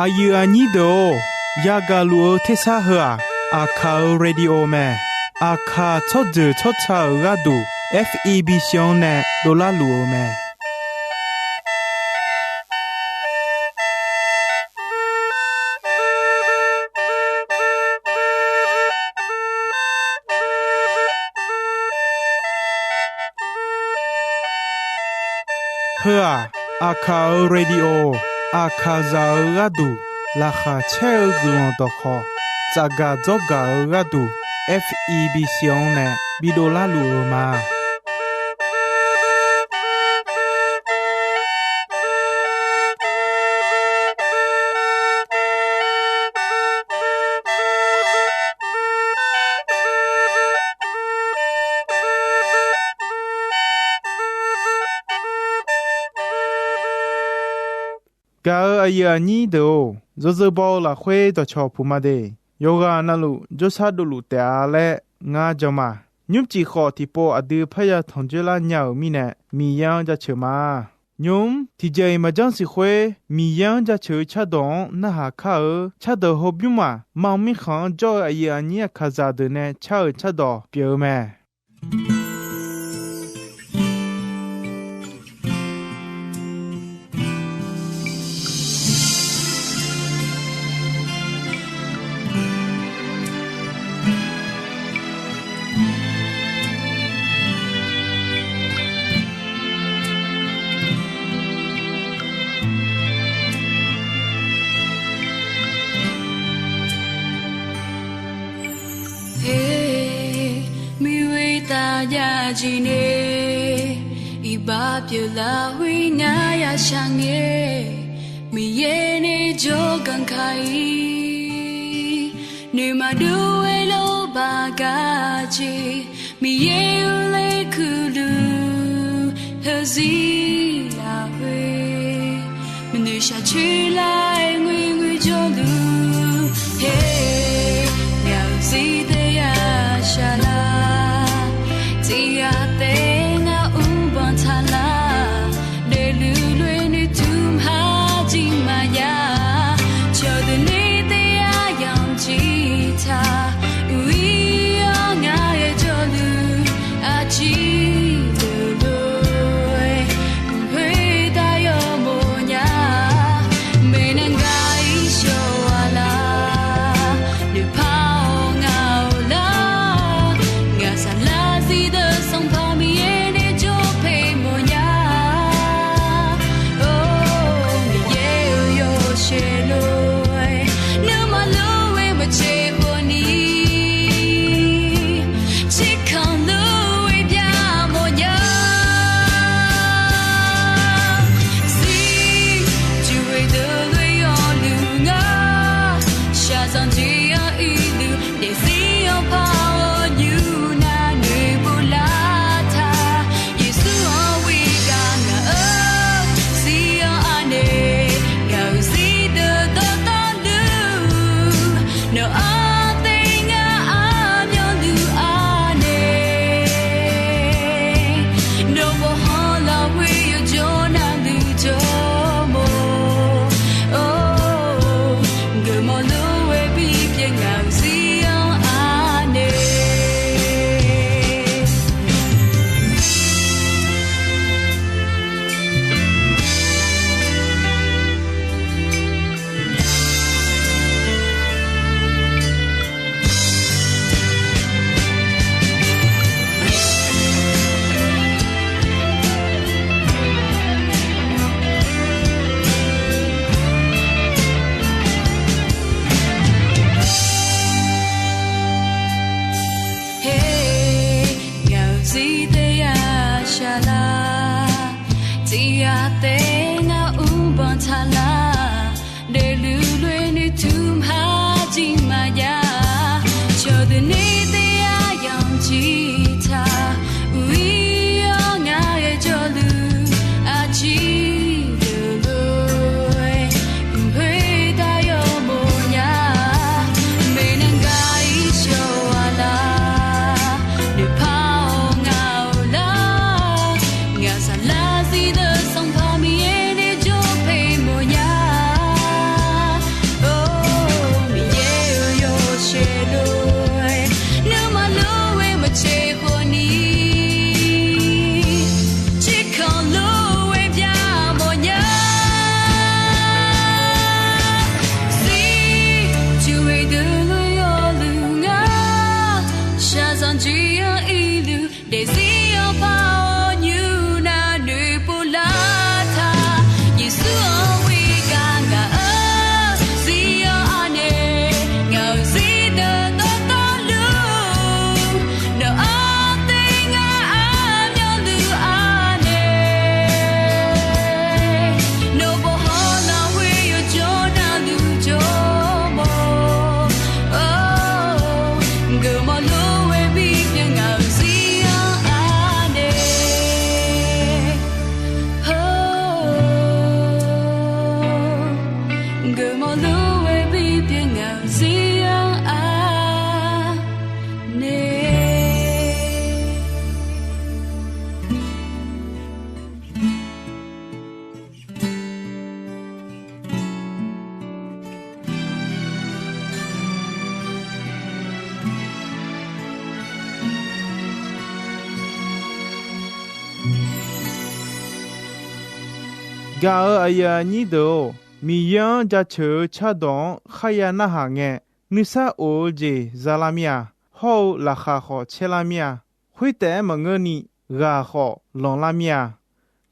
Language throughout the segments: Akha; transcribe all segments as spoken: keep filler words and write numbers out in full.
Aqyuif aqnyir deuq-or, yagaq luf-eu tersar heu-aq, Aqkaq-euq radio mae. Aqkaq tsawrjeuq tsawrca-euq gharduq, F E B C-anr nae dovlar luf-eu mae. Heu-aq, Aqkaq-euq radio, Aqkaqzaq-euq gharduq laqkhaq caer-eu guiqlanq dawqkhawq, tsafgaq dzawrgaq-eu gharduq, F E B C-anr nae bidov larluf-eu ma. Gaq-euq aqyuif aqnyir deuq-or, yawzeu baw-eu lafkhoer dawqcawq puq ma de. Yawqghaq navluf jawrshar dovluf taef-a laer ngar jan ma. Nymrcif khawf tiqpov aqdui parya tanqjoer lar nya-euq mirnae, Miqyaer-anr jaceuq ma. Nymq-mr tiqjeq-iq maqjanr siq khoer, Miqyaer-anr jaceuq-eu cardawq-anr narhaq kar-eu cardawq hawbymr-aq, mar mirkhanq-anr jawr-eu aqyuif aqnyir Aqkaqzaq deuq nae car-euq cardawq pyeuf-eu mae. Her, miqwe taf jav jeq nae, iqbax pyeuflar khoer ngar ya shar ngae, Miqyaer nae jawrganq ka-ir, nuima dov-aer lawrbaq gar jeq, Miqyaer-euq laer kuiqluf heuzir lafkhoer, maqnoeq shaqcoer lar-aer ngoerngoer jawrluf, her, ngaq-euq zir taef ya shaqlar, tiq ghaq taef ngar mrbanq taqlar, daefluf lof-aer noeqtmq ha jir maqya, cawqdeuq nae taef ya yamq jir taq, uiq-ir-awr ngar ghae jawrluf, aqjir deuq lof-aer, mq khoertav yawmawf nya, maeqnan gaq-ir shawq-a lar, noeqpar-awr ngaq-awq lar, ngaq saqlar zir deuq Sanqpaq Miqyaer nae jawr paeq mawf nya, or, Miqyaer-euq yawshaef lof-aer, nuima lof-aer maqtser khawf ni, tserkanq lof-aer bya mawf nya, zir, juqe deuq lof-aer yawluq ngar, shaqzanq jeq-anr uiqluf daefzir-anr par-awr nymr nar noeqpov lar taq, Yeqsur-anr ghoer gar ngaq-euq zir-anr anaeq, ngaq-euq zir deuq dawqtawvluf, nawq-anr taef ngar aqmyanluf anaeq, nawq bawqhanq lafkhoer yawjawr navluf jawrmawf, or, geufmawf lof-aer bipyeuf ngaq-euq zir-anr anaeq. Her, ngaq-euq zir taef ya shaqlar, tiq ghaq taef ngar mrbanq taqlar, daefluf lof-aer noeqtmq ha jir maqya, cawqdeuq nae taef ya yamq jir taq, uiq-ir-awr ngar ghae jawrluf, aqjir deuq lof-aer, mq khoertav yawmawf nya, maeqnan gaq-ir shawq-a lar, noeqpar-awr ngaq-awq lar, ngaq saqlar zir deuq Sanqpaq Miqyaer nae jawr paeq mawf nya, Gaq-euq aqyuif aqnyir deuq-or, Miqyaer-anr jaceuq-eu cardawq-anr kharya narhaq ngae, nuisar of-eu jeq za lar mir-a. Hawr-eu laqkhaq khawf caer lar mir-a. Khoertaef-aer maqngeurni, ghaq khawf lanqlar mir-a.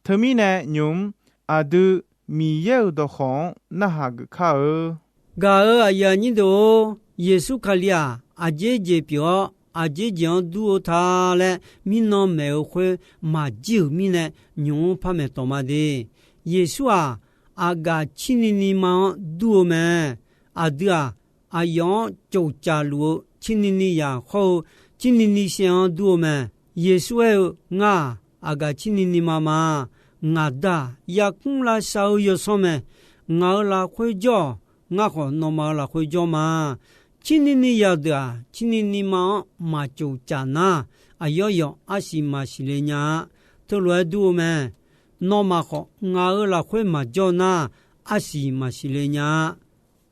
Teumirnae nymq-mr aqdui Miqyaer-euq dawqkawq-anr narhaq geuf kar-eu. Gaq-euq aqyuif aqnyir deuq-or, Yeqsur Kali-aq, aqjeq jeq pyeuf-awr, aqjeq jeq-anr dur-eu ta laer mirnan maeq-eu khoer maqjir-euq mirnae, nymq-mr par maeqtawq ma de. Yeqsur-aq, aqgaf cirni ni ma-anr dur-eu mae. Aqdui-aq, aqyawf-anr coqcaf luf-eu cirni ni yaq khawr-eu cirni ni shaev-anr dur-eu mae. Yeqsur aer-eu, Ngar-aq, aqgaf cirni ni ma ma. Ngaq Da-aq, yarkmr lavshav-eu yawsanr mae. Ngaq-euq lafkhoer jawr-awq. Ngar khawf nawmaf-euq lafkhoer jawr ma. Cirni ni yaq deuq-aq, cirni ni ma-anr maqcoqcaf nar, aqyawf yawq arsiq maqsiq le nya-a. Teulof-aer dur-eu mae. Nawmaf khawf ngaq-euq lafkhoer maqjawr nar, arsiq maqsiq le nya-a.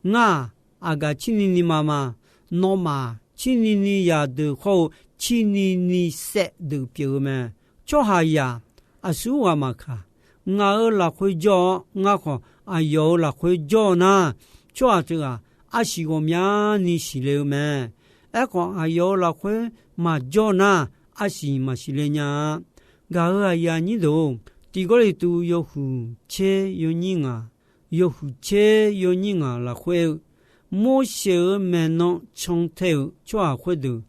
Ngar-aq, aqgaf cirni ni ma ma. Nawmaf-aq, cirni ni yaq deuq khawr-eu cirni ni saev deuq pyeuf-eu mae. Tsawrhaqzaq aqsur ghaq maqkaq, ngaq-euq lafkhoer jawr-awr, ngar khawf aqyawf-euq lafkhoer jawr-eu nar, tsawrhaq teughaq arsiq ghawqmyani siqle-eu mae. Aerkhawf, aqyawf-euq lafkhoer maqjawr nar, arsiq maqsiq le nya-a. Gaq-euq aqyuif aqnyir deuq-or, Tiq Gawrliqtu yawhuiq tser yawnyir ngaq, yawhuiq tser yawnyir ngaq lafkhoer aer-eu, Morseq-euq maeqnan cantae-euq tsawrhaq khoerdeuq,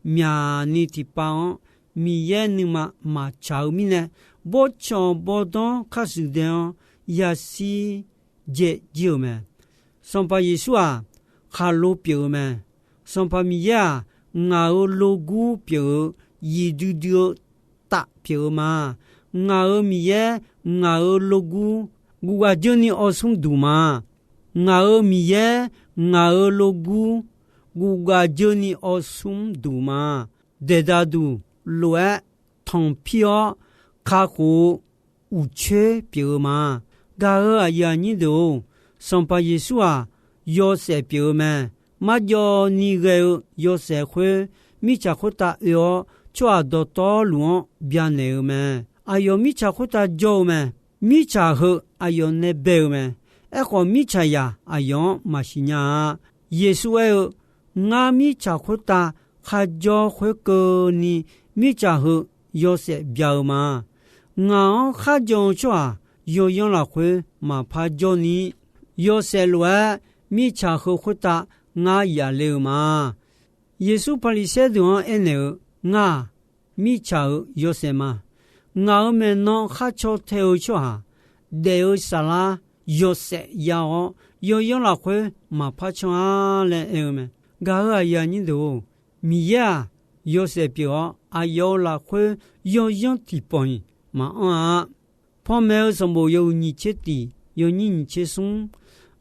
myaqni tiqpav-anr Miqyaer nuima maqtsaq-eu mirnae, bawrtsanq bawrdanr khar shuif dae-anr yashir dzae jir-euq mae. Sanqpaq Yeqsur-aq, khaqlo pyeuf-eu mae. Sanqpaq Miqyaer-aq, ngaq-euq logur pyeuf-eu, yiq duidui-eu taf pyeuf-eu ma. Ngaq-euq Miqyaer, ngaq-euq logur, guvgav dzeur ni awsmr duq ma. Ngaq-euq Miqyaer, ngaq-euq logur, guvgav dzeur ni awsmr duq ma. Daeqdaq duq lof-aer tanqpir-awr kakhof-eu uqcoer pyeuf-eu ma. Gaq-euq aqyuif aqnyir deuq-or, Sanqpaq Yeqsur-aq, yawshaef pyeuf-eu mae. Marjawv ni ghae-eu yawshaef khoer, mirtsaq khoertav oe-awr, tsawrhaq dawqtawvluf-anr byanaeq-eu mae. Aqyawf mirtsaq khoertav jawr-eu mae. Mirtsaq heu aqyawf nae bae-eu mae. Aerkhawf, mirtsaqzaq aqyawf-anr maqsiq nya-a. Yeqsur aer-eu, Ngar mirtsaq khoertav kharjawr khoerkeuvni, mirtsaq heu yawshaef bya-eu ma. Ngaq-anr kharjan-eu tsawrhaq yawyanr lafkhoer maqpar jawrni, yawshaef lof-aer mirtsaq heu khoertav ngar yafle-euq ma. Yeqsur Paqliqsaer deuq-anr aernaeq-eu, Ngar-aq, mirtsaq-euq yawshaef ma. Ngaq-euq maeqnan khar caw tae-eu tsawrhaq, daef-eu saflar yawshaef ya-awr, yawyanr lafkhoer maqpar canr-ar laer aer-eu mae. Gaq-euq aqyuif aqnyir deuq-or, Miqyaer-aq, yawshaef pyeuf-awr, aqyawf-euq lafkhoer yawyanr tiqpawf-iq maqanr-a. Panmaeq-eu sanqbof yawhuiq nyiq tser tiq, yawnyir nyiq tser smr,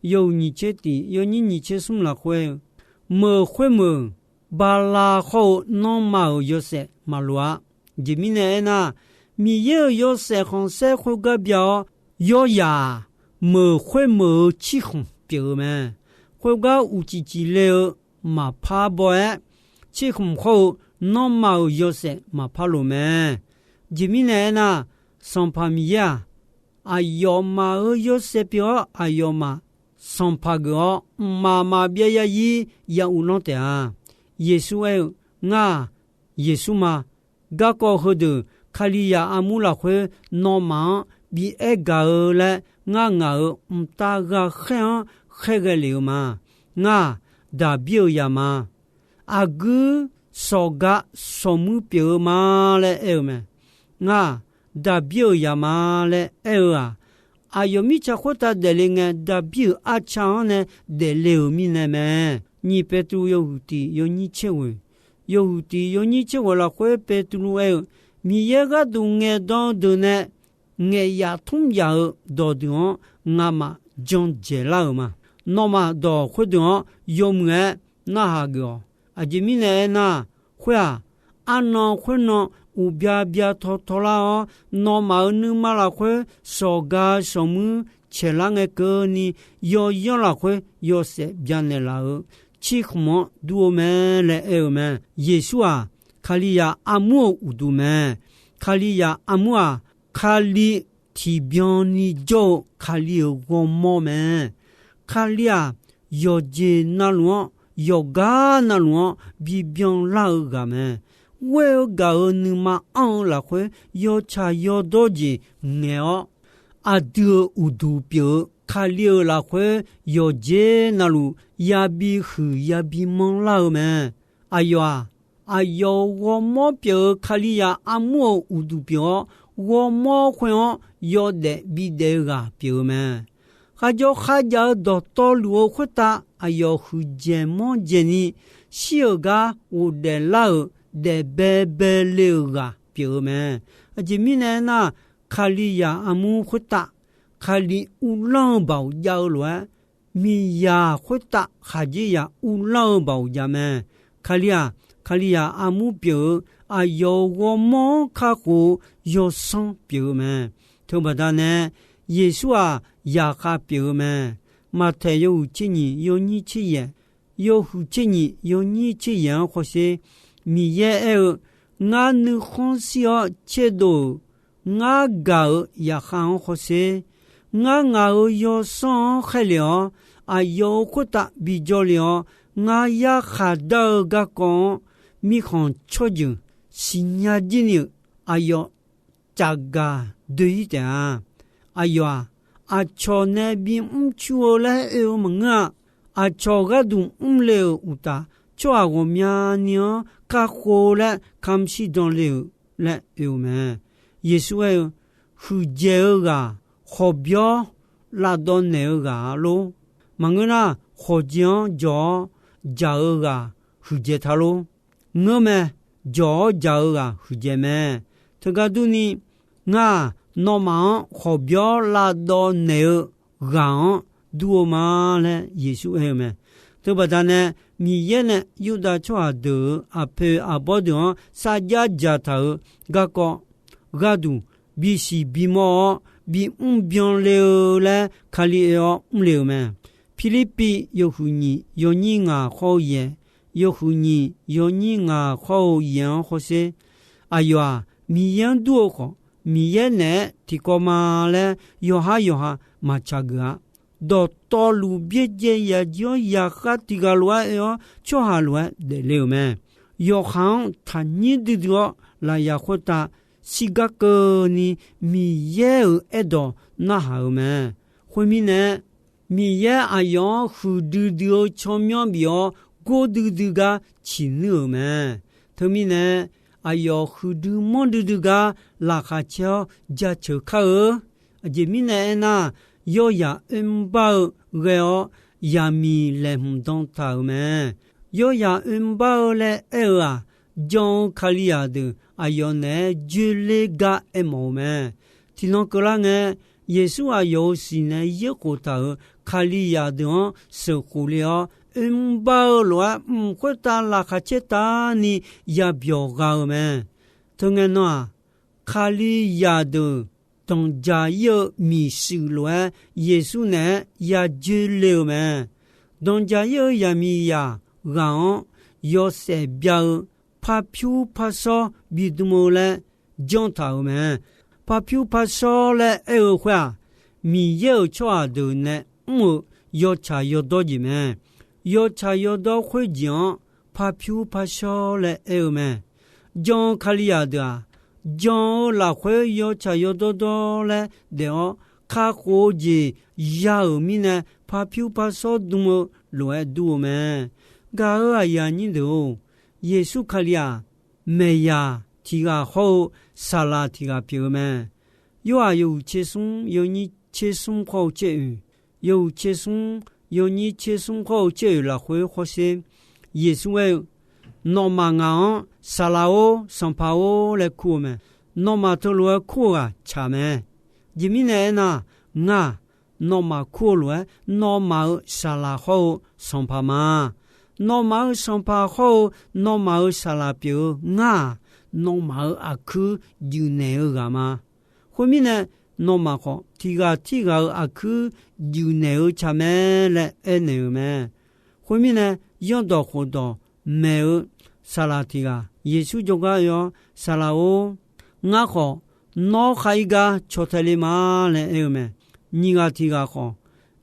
yawhuiq nyiq tser tiq, yawnyir nyiq tser smr lafkhoer-eu, meuq khoermeuq bala khawr-eu nanrma-euq yawshaef maqloq-a. Aqjeq mirnae aernar, Miqyaer-euq yawshaef khanqsaer khoergar bya-awr, yawryaq-aq, meuq khoermeuq-eu cirkhmq pyeuf-eu mae. Khoergar uqcif cifle-eu maqpar baw-aer, cirkhmq khawr-eu nanrma-euq yawshaef maqpar loq mae. Aqjeq mirnae aernar, Sanqpaq Miqyaer-aq, aqyawfmaf-euq yawshaef pyeuf-awr, aqyawfmaf sanqpaq geuf-awr, mqmaq maqbyav zarzir ya uvlanr taef-a. Yeqsur aer-eu, Ngar-aq, Yeqsur ma. Garkawv heudeuq Kalizaq armur lafkhoer nawmaf-anr bi aer gaq-eu laer, ngar ngaq-euq mqtav ghaqkhaer-anr khaerghae lef-eu ma. Ngar-aq, Daqbir-euq zaq ma. Aqguir sawqgar sawqmuir pyeuf-eu ma laer aer-eu mae. Ngar-aq, Daqbir-euq zaq ma laer aer-eu-aq, aqyawf mirtsaq khoertav daefle ngae, Daqbir-euq arca-anr nae daefle-euq mirnae mae. Nyiq Beqtuvluv yawhuiq tiq yawnyir tser ghoeq, yawhuiq tiq yawnyir tser ghoeq lafkhoer Beqtuvluv aer-eu, Miqyaer gharduq ngaeqdan-eu deuq nae ngaeqyaf tmr yaf-eu dawqdeuq-anr ngamaf jan dzaeqlar-euq ma. Nawmaf dawq khoerdeuq-anr yawmuiq-aer narhaq geuf-awq. Aqjeq mirnae aernar, khoer-aq, arnan khoernan uqbya bya taw tawlar-awr, nawmaf-euq nuima lafkhoer sawqga sawqmuir caeqlar ngae keuvni, yawyanr lafkhoer yawshaef byanaeq laf-euq cirkhmq-anr dur-eu mae laer aer-eu mae. Yeqsur-aq, Kalizaq armur-euq uqduq mae. Kalizaq armur-aq, Kali tiqbyan ni jawr-eu Kali-euq ghawrmawr mae. Kali-aq, yawqjeq navluf-anr, yawqgar navluf-anr bibyan lar-eu ghaq mae. Ghoer-eu gaq-euq nuima anr-eu lafkhoer yawtsaq yawdawr jeq ngaeq-awr, aqdui-euq uqduq pyeuf-eu Kali-euq lafkhoer yawqjeq navluf yabi huiq yabi manr lar-eu mae. Aqyawf-aq, aqyawf-euq ghawrmawr pyeuf-eu Kalizaq armur-euq uqduq pyeuf-awr, ghawrmawr khoer-anr yawdaef bidaef-eu ghaq pyeuf-eu mae. Kharjawr kharjav-eu dawqtawvluf-eu khoertav aqyawf huiqdzaeq manrdzaeq ni, shir-euq gar ghofdaef lar-euq daef baebae le-euq ghaq pyeuf-eu mae. Aqjeq mirnae aernar, Kalizaq armur khoertav Kali uvlanr-eu baoq jav-eu lof-aer, miqzaq khoertav khaqdzerzaq uvlanr-eu baoq jav mae. Kali-aq, Kalizaq armur pyeuf-eu aqyawf-euq ghawrmawr-anr kakhof-eu yawsanr pyeuf-eu mae. Teubaqda nae, Yeqsur-aq, zaqkhav pyeuf-eu mae. Maqtaeq yawhuiq tser nyiq yawnyir tser yaeq, yawhuiq tser nyiq yawnyir tser yaeq-anr hawsher, Miqyaer aer-eu, Ngar nuikhanr shir-awr tserdov-euq, ngar gaq-euq zaqkhav-anr hawsher. Ngar ngaq-euq yawsanr-anr khaerlef-awr, aqyawf-euq khoertav bijawr le-awr, ngar yarkhaq dar-eu garkawv-anr mirkhanq tsawrjeuq siqnya jir ni-euq aqyawf caqgaq doe-ir taef-a. Aqyawf-aq, aqcawq nae bimr cur-eu laer oe-eu maqngeur-a. Aqcawq gharduq mrle-euq uqtaf, tsawrhaq ghawqmyani-anr kakhof laer kamq shirdan le-euq laer oe-eu mae. Yeqsur aer-eu, Huiqdzaeq-eu ghaq, khawqbyawr lavdawv naeq-eu ghaq-a lor. Maqngeur nar, khawqdzaeq-anr jawq-awr jaq-eu ghaq huiqdzaeq ta lor. Ngeurmae, jawq-awr jaq-eu ghaq huiqdzaeq mae. Teugar durni, ngar-aq, nawmaf-anr khawqbyawr lavdawv naeq-eu ghaq-anr dur-eu ma laer Yeqsur aer-eu mae. Teubaqda nae, Miqyaer nae Yurdav tsawrhaq deuq-euq aqpoeq aqbawr deuq-anr sarjax dzaqtaq-euq garkawv gharduq bisiq bimawr-awr, bimr byanle-eu laer Kali oe-awr mrle-euq mae. Pirlirpiv yawhuiq nyiq yawnyir ngaq khawr-eu yaeq, yawhuiq nyiq yawnyir ngaq khawr-eu yaeq-anr hawsher. Aqyawf-aq, Miqyaer-anr dur-eu khawf, Miqyaer naeq-aer tiqkawv ma laer yawqhar yawqha maqtsaq geuf-a. Dawqtawvluf byaerdzae yaqjir-awr yaqkhav tiq ghaq lof-aer oe-awr, tsawrhaq lof-aer daefle-euq mae. Yawqha-anr taqnyir duidui-awr, lafyaq khoertav shirgar keuvni Miqyaer-euq aerdawq narhaq-euq mae. Khoermirnae, Miqyaer aqyawf-anr huiqdui dui-eu tsawrmyanr bif-awr, gordui dui gar ciqnuir-euq mae. Teumirnae, aqyawf huiqdui manrdui dui gar laqkhaq caer-awr jaceuq kar-eu. Aqjeq mirnae aernar, yawzaq oermr bar-eu ghae-awr, yaqmiq laeqhmq dan taq-euq mae. Yawzaq oermr bar-eu laer aer-eu-aq, jan-eu Kalizaq deuq aqyawf naeq-aer dzoerler gar aermawf-eu mae. Tiqnan keuvlar ngae, Yeqsur aqyawf-euq siq nae yaerkhof taq-euq Kalizaq deuq-anr sheuqkhof le-awr, oermr bar-eu lof-aer mq khoertav laqkhaq caer taq ni yabyawq gha-eu mae. Teungae nan-aq, Kalizaq deuq danqjaq-ir-eu miqshuif lof-aer Yeqsur naeq-aer ya dzoerle-eu mae. Danqjaq-ir-eu yaqmiqzaq ghaq-anr yawshaef bya-eu parpyur parshawr bidm-eu laer janr taq-euq mae. Parpyur parshawr laer aer-eu khoer-aq, Miqyaer-euq tsawrhaq deuq nae mr-eu yawtsaq yawdawr jeq mae. Yawtsaq yawdawr khoerjeq-anr parpyur parshawr laer aer-eu mae. Jan-eu Kalizaq deuq-aq, jan-eu lafkhoer yawtsaq yawdawr dawr laer daef-awr, kakhof-eu jeq ya-euq mirnae parpyur parshawr dm-eu lof-aer dur-eu mae. Gaq-euq aqyuif aqnyir deuq-or, Yeqsur Kali-aq, maeqyaq tiq ghaq hawr-eu saqlaq tiq ghaq pyeuf-eu mae. Yorhaq yawhuiq tser smr yawnyir tser smr khawr-eu tser oeq, yawhuiq tser smr yawnyir tser smr khawr-eu tser oeq lafkhoer hawsher. Yeqsur aer-eu, Nawmaf ngaq-anr Saqlaq-or, Sanqpaq-or laer kur-eu mae. Nawmaf teulof-aer kur-eu ghaq tsaq mae. Aqjeq mirnae aernar, ngar-aq, nawmaf kur-eu lof-aer nawmaf-euq Saqlaq hawr-eu Sanqpaq ma. Nawmaf-euq Sanqpaq hawr-eu nawmaf-euq Saqlaq pyeuf-eu ngar-aq, nawmaf-euq aqkuir juif naeq-eu ghaq ma. Khoermirnae, nawmaf khawf tiq ghaq tirghaq-euq aqkuir juif naeq-eu tsaq mae laer aernaeq-euq mae. Khoermirnae, zanrdawq khofdawq maeq-eu saqlaq tiq ghaq Yeqsur jawrgar oe-awr, Saqlaq-or, ngar khawf Nawr khar-ir gar caw tae le ma laer aer-eu mae. Nyiq ghaq tiq ghaq khawf,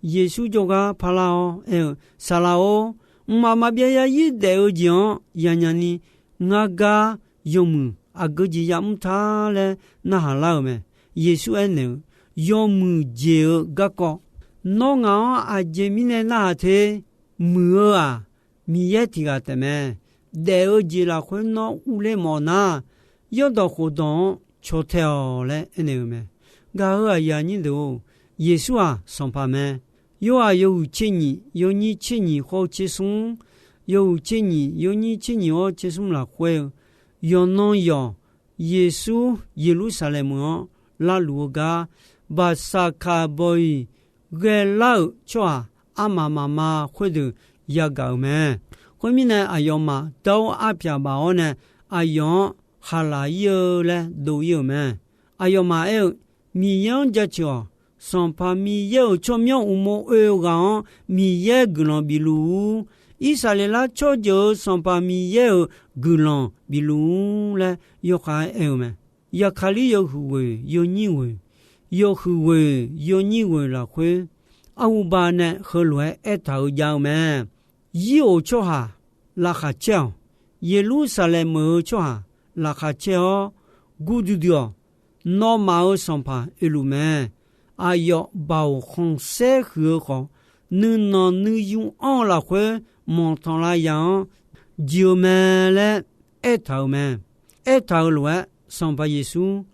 Yeqsur jawrgar parlar-awr aer-eu, Saqlaq-or, mqmaq maqbyav yarzir daef-eu jeq-anr yanyani ngar gar yawmuiq aqgeu jeq yamr ta laer narhaq lar-euq mae. Yeqsur aernaeq-eu, Yawmuiq jeq-eu garkawv, nawr ngaq-anr aqjeq mirnae narhaq te? Muiq-eu-aq, Miqyaer tiq ghaq taef mae. Daef-eu jeq lafkhoer nawr urler mawf nar, yawrdawq khofdawq-anr caw tae-awq laer aernaeq-eu mae. Gaq-euq aqyuif aqnyir deuq-or, Yeqsur-aq Sanqpaq mae. Yorhaq yawhuiq tser nyiq yawnyir tser nyiq hawr-eu tser smr, yawhuiq tser nyiq yawnyir tser nyiq hawr tser smr lafkhoer-eu, yawqnan yawq Yeqsur Yeqlursaqlaeq meuq-anr larluf-eu gar, Baqsaqkaq baw-iq ghaelar-euq tsawrhaq armaf mafma khoerdeuq yagaq-euq mae. Khoermirnae, aqyawfmaf dar-awr arpyaq baf-awr nae aqyawf-anr khaqlaq-ir-eu laer dov-ir-euq mae. Aqyawfmaf aer-eu, Miqyaer-anr jaceuq-awq. Sanqpaq Miqyaer-euq tsawrmyanr uqmov oe-eu ghaq-anr Miqyaer guiqlanq bifluf-ur. Irsaqleqlav tsawrjeuq-euq Sanqpaq Miqyaer-euq guiqlanq bifluf-ur laer yawkhav-aer aer-eu mae. Yaqkaqlir yawhuiq ghoeq yawnyir ghoeq, yawhuiq ghoeq yawnyir ghoeq lafkhoer, arhuba nae heulof-aer aertaq-eu jav-eu mae. Zir-oq tsawrhaq laqkhaq caer-awq. Yeqlursaqlaeq meuq-eu tsawrhaq laqkhaq caer-awr, gurdui dui-awq. Nawmaf-euq Sanqpaq oeluf mae. Aqyawf baoq khanqsaer huiq-eu khawf, nuinanq nuiyu anr-eu lafkhoer manqtanqlav yaq-anr jeq-eu mae laer aertaq-euq mae. Aertaq-euq lof-aer, Sanqpaq Yeqsur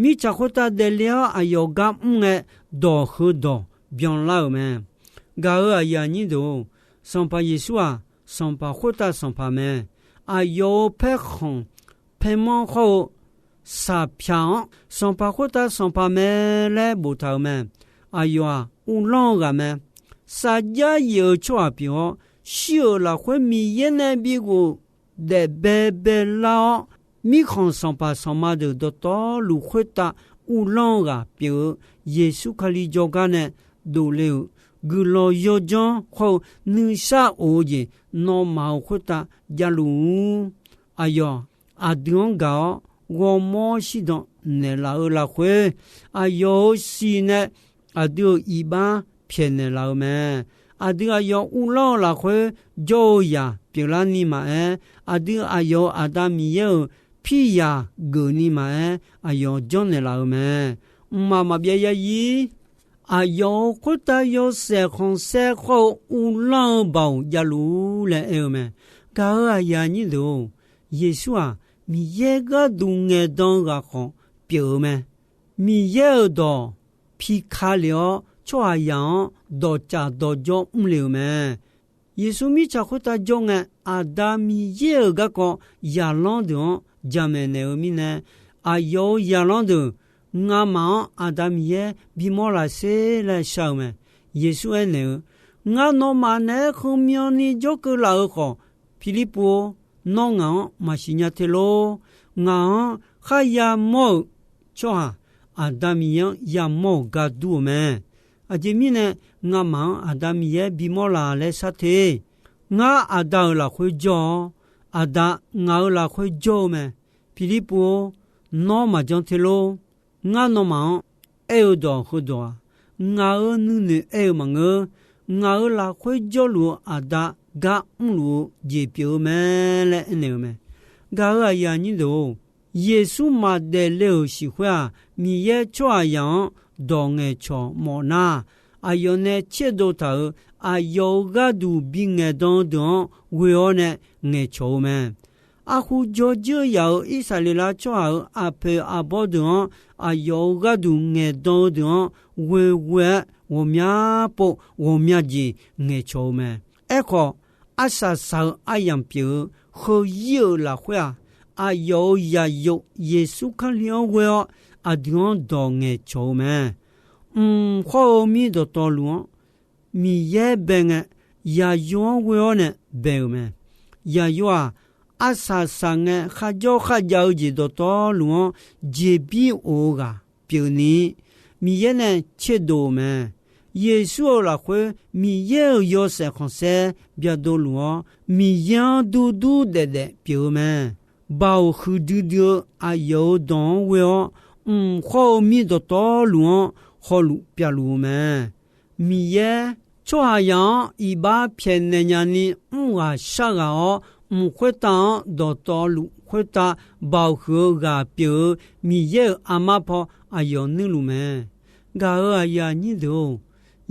mirtsaq khoertav daefle-awr aqyawf gar mr ngae, dawq heudawq byanlar-euq mae. Gaq-euq aqyuif aqnyir deuq-or, Sanqpaq Yeqsur-aq, Sanqpaq khoertav Sanqpaq mae. Aqyawf-euq paerkhanq paermanr hawr-eu saqpyaq-anr Sanqpaq khoertav Sanqpaq mae laer boftaq-euq mae. Aqyawf-aq, uvlanr-eu ghaq mae. Sarjax yif-euq tsawrhaq pyeuf-awr, shir-euq lafkhoer Miqyaer nae bighof daef baebae lar-awr, mirkhanq sanqpaq sanqma deuq dawqtawvluf khoertav uvlanr-eu ghaq pyeuf-eu Yeqsur Kali jawrgar nae dovle-euq guiqlanq yawdzanr hawr-eu nuisar of-eu jeq nawmaf-euq khoertav javluf-ur. Aqyawf aqdui-anr gaq-awr ghawrmawr shirdan naeqlaf-eu lafkhoer, aqyawf-euq siq nae aqdui-euq iqbax pyaeqnaeq laf-eu mae. Aqdui aqyawf uvlanr-eu lafkhoer jawr-eu yaq pyeuflarni maqaer, aqdui aqyawf-euq Aqda Miqyaer-euq piryaq geufni maqaer, aqyawf janrnaeq laf-eu mae. Mqmaq maqbyav yarzir aqyawf-euq khoertav yawshaef khanqsaer khawr-eu uvlanr-eu baoq javluf-ur laer aer-eu mae. Gaq-euq aqyuif aqnyir deuq-or, Yeqsur-aq, Miqyaer gharduq ngaeqdan-eu ghaq khawf pyeuf-eu mae. Miqyaer-euq dawq pi ka lef-awr, tsawrhaqzaq-anr dawqcaf dawqjawr mr le-euq mae. Yeqsur mirtsaq khoertav jawr ngae, Aqda Miqyaer-euq garkawv zaqlanr deuq-anr jamaeq naeq-eu mirnae, aqyawf-euq zaqlanr deuq ngamaf-anr Aqda Miqyaer bimawr laf sher laer shar-eu mae. Yeqsur aernaeq-eu, Ngar nawmaf naeq-aer heumyanni jawrkeuv laf-euq khawf, Pirlirpuv-or, nawr ngaq-anr maqsiq nya te lor. Ngaq-anr kharya mawr-euq tsawrhaq, Aqda Miqyaer-anr yamawr-euq gar dur-euq mae. Aqjeq mirnae ngamaf-anr Aqda Miqyaer bimawr laf laer shar te. Ngar Aqda-euq lafkhoer jawr-awr, Aqda ngaq-euq lafkhoer jawr-eu mae. Pirlirpuv-or, nawr maqjan te lor. Ngar nawmaf-anr aer-eu dawq heudawq-aq, ngaq-euq nuinoeq aer-eu maqngeur. Ngaq-euq lafkhoer jawrluf-eu Aqda gar mrluf-eu jeq pyeuf-eu mae laer aernaeq-eu mae. Gaq-euq aqyuif aqnyir deuq-or, Yeqsur maqdaef le-euq siqkhoer-aq, Miqyaer tsawrhaqzaq-anr dawq ngaeqcawq mawf nar, aqyawf nae tserdov taq-euq aqyawf-euq gharduq bi ngaeqdan-eu deuq-anr ghoe-awr nae ngaeqcawq-eu mae. Arhu jawrjir-eu yaq-euq Irsaqleqlav tsawrhaq-euq aqpoeq aqbawr deuq-anr, aqyawf-euq gharduq ngaeqdan-eu deuq-anr ghoeghoe-aer ghawqmya pov ghawqmya jeq ngaeqcawq-eu mae. Aerkhawf, arsaq saq-eu aryamq pyeuf-eu heu-ir-euq lafkhoer-aq, aqyawf-euq zaqyo Yeqsur Kali-anr ghoe-awr aqdui-anr dawq ngaeqcawq-eu mae. Mq khawr-eu mir dawqtawvluf-anr Miqyaer bae ngae, zaqyo-anr ghoe-awr nae bae-euq mae. Zaqyo-aq, arsaq saq ngae kharjawr kharjav-eu jeq dawqtawvluf-anr jeqbir of-eu ghaq pyeufni, Miqyaer nae tserdov-euq mae. Yeqsur-euq lafkhoer Miqyaer-euq yawshaef khanqsaer byadov luf-awr, Miqyaer-anr durdur daefdaef pyeuf-eu mae. Baoq huiqdui dui-eu aqyawf-euq dawq-anr ghoe-awr, mq khawr-eu mir dawqtawvluf-anr hawluf pyavluf-eu mae. Miqyaer, tsawrhaqzaq-anr iqbax pyaeqnaeq nyani mr ghaq shar ghaq-awr, mq khoertav-anr dawqtawvluf khoertav baoq huiq-eu ghaq pyeuf-eu Miqyaer-euq armar paw aqyawf nuirluf mae. Gaq-euq aqyuif aqnyir deuq-or,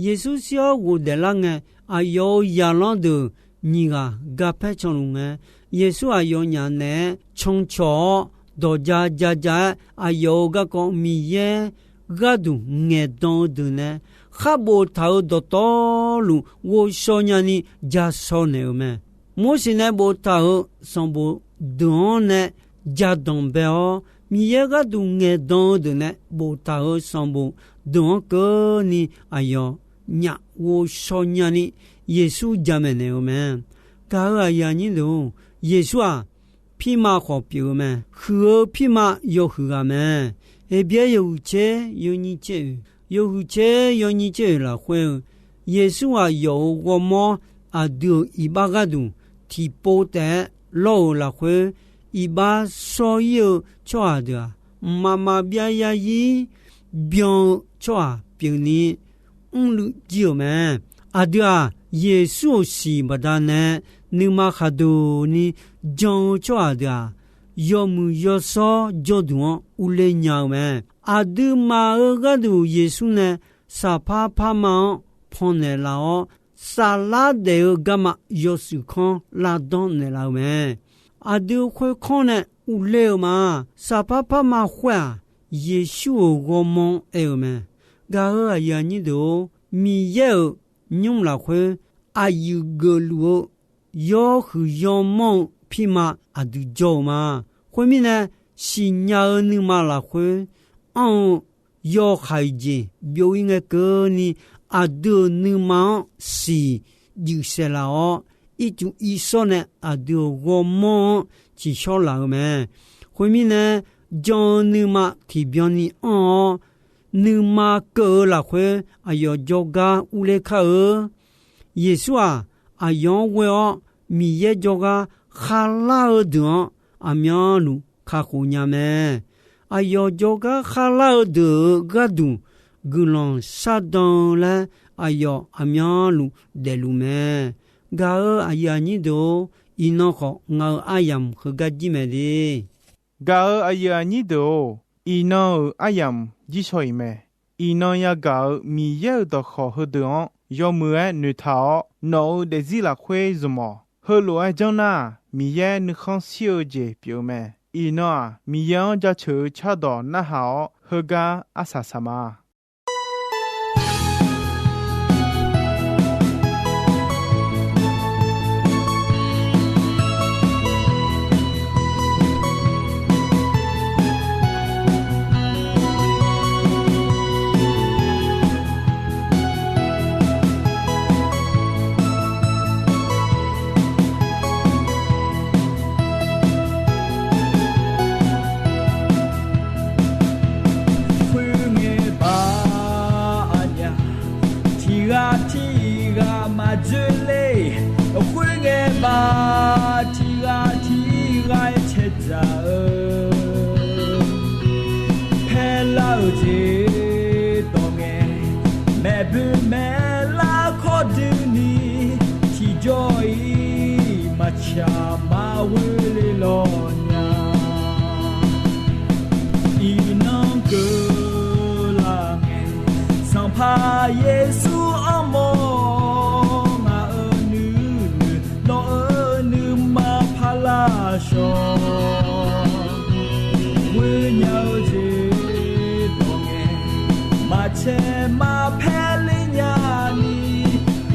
Yeqsur shir-awr ghofdaef lar ngae, aqyawf-euq zaqlanr deuq nyiq ghaq garpaer canluf ngae, Yeqsur aqyawfnyaf naeq-aer cancawq-awr, dawqja jaja-aer aqyawf-euq garkawv Miqyaer gharduq ngaeqdan-eu deuq nae khar boftaq-euq dawqtawvluf ghovshaw nyani ja shaw naeq-euq mae. Morseq nae boftaq-euq sanqbof deuq-anr nae ja danqbae-awr, Miqyaer gharduq ngaeqdan-eu deuq nae boftaq-euq sanqbof deuq-anr keuvni aqyawf nyaf ghovshaw nyani Yeqsur jamaeq naeq-eu mae. Gaq-euq aqyuif aqnyir deuq-or, Yeqsur-aq, pirma khawf pyeuf-eu mae. Huiq-eu pirma yawhuiq ghaq mae. Heqbyaer yawhuiq tser yawnyir tser oeq, yawhuiq tser yawnyir tser oeq lafkhoer-eu, Yeqsur aqyawf-euq ghawrmawr aqdui-euq iqbax gharduq tiqpov taef-aer lawr-euq lafkhoer, iqbax shawr-ir-eu tsawrhaq deuq-aq, mqmaq maqbyav zarzir byan-eu tsawrhaq pyeufni mrluiv jir-euq mae. Aqdui-aq, Yeqsur-euq siq baqdanae nuima khaqduq ni jan-eu tsawrhaq deuq-aq, yawmuiq yawshawr jawrduq-anr urler nya-eu mae. Aqduimaf-euq gharduq Yeqsur nae saqpar parma-anr pannaeq laf-awr, saflar daef-eu garma yawshuif kanr lavdanr naeqlaf-eu mae. Aqdui khoerkanr nae urler-eu ma. Saqpar parma khoer-aq, Yeqsur-euq ghawrmawr-anr aer-eu mae. Gaq-euq aqyuif aqnyir deuq-or, Miqyaer-euq nymr lafkhoer aqyuif geufluf-eu yawhuiq yawmanr-eu pirma aqdui jawr-eu ma. Khoermirnae, siqnya-eu nuima lafkhoer anr-eu yawhaiq jeq byov-ir ngae keuvni, aqdui-euq nuima-anr siq juif saeqlaf-awr, ircuf irsawr nae aqdui-euq ghawrmawr-anr ciqshawr laf-eu mae. Khoermirnae, jan-eu nuima tiqbyan ni anr-awr, nuima keuv-eu lafkhoer aqyawf jawrgar urler kar-eu. Yeqsur-aq, aqyawf-anr ghoe-awr Miqyaer jawrgar kharlar-eu deuq-anr aqmyanluf kakhof nya mae. Aqyawf jawrgar kharlar-eu deuq-euq gharduq guiqlanq shardan-eu laer aqyawf aqmyanluf daefluf mae. Gaq-euq aqyuif aqnyir deuq-or, iqnan khawf ngaq-euq aryamq heugar jir mae de. Gaq-euq aqyuif aqnyir deuq-or, iqnan-euq aryamq jir shaw-iq mae. Iqnan yagaq-euq Miqyaer-euq dawqkawq heudeuq-anr yawmuiq-aer noeqtaq-awr, nawq-euq daefzir lafkhoer zmq-awq. Heulof-aer janr nar-aq, Miqyaer nuikhanr shir-eu jeq pyeuf-eu mae. Iqnan-aq, Miqyaer-anr jaceuq-eu cardawq narhaq-awr, heugar arsaq saq ma. Khoerngae baq aqnyaf tiq ghaq tiq ghaq maqdzoerler. Khoerngae baq tiq ghaq tiq ghaq-aer caedzaq-eu paerlar-eu jeq dawq ngae, maeqboe maeqlar kawrdui ni tiqjawr-iq maqtsaq maqghoe le lawq nya. Iqnan keuvlar ngae, Sanqpaq Yeqsur armawr ngaq-euq nuinoeq nawq-euq nuima parlar shawr. Ghoenya-eu jeq dawq ngae, maqcae maqpaer ler nya ni,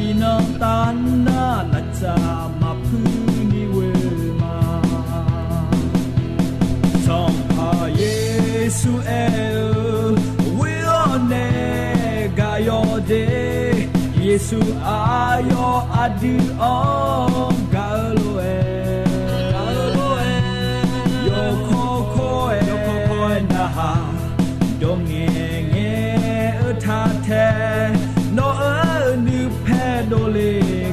iqnan tavnar laftsaf maqpuir ni ghoe ma. Sanqpaq Yeqsur aer-eu, ghoe-awr nae gaq yawq de. Yeqsur aqyawf aqdui-anr gaq-eu lof-aer, yawkawr kawr-aer narhaq, dawq ngaeq ngaeq-eu taq tae, nawq-euq nuipae dovle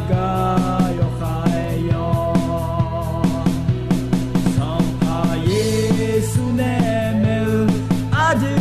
gar yawkhav-aer yawq. Sanqpaq Yeqsur nae maeq-eu aqdui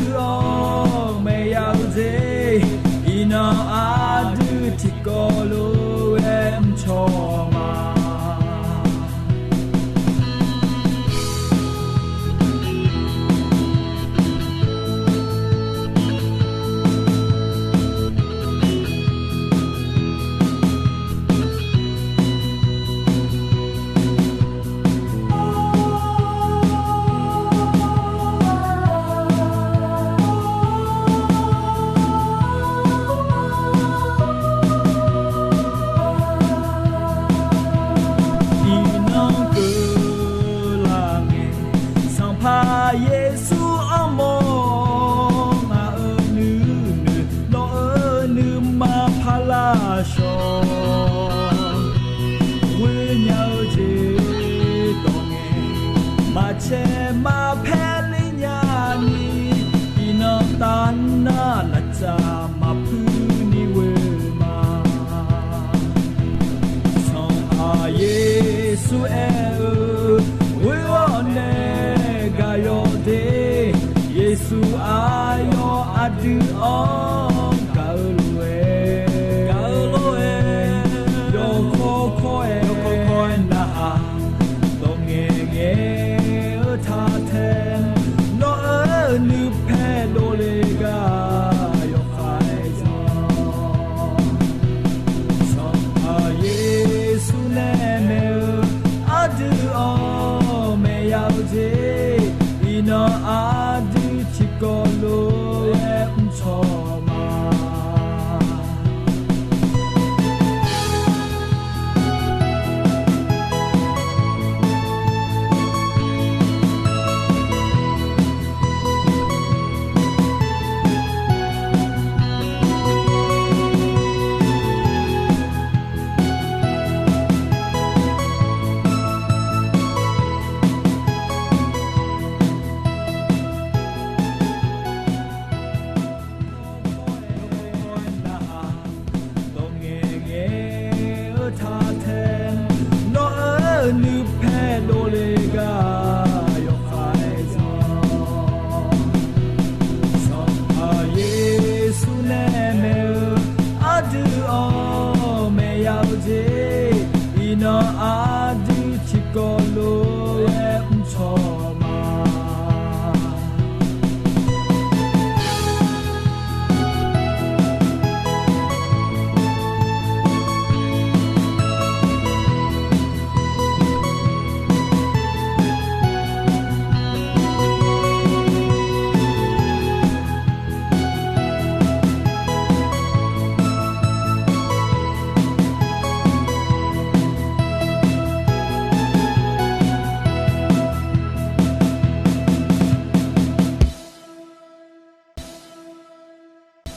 aqdui-awr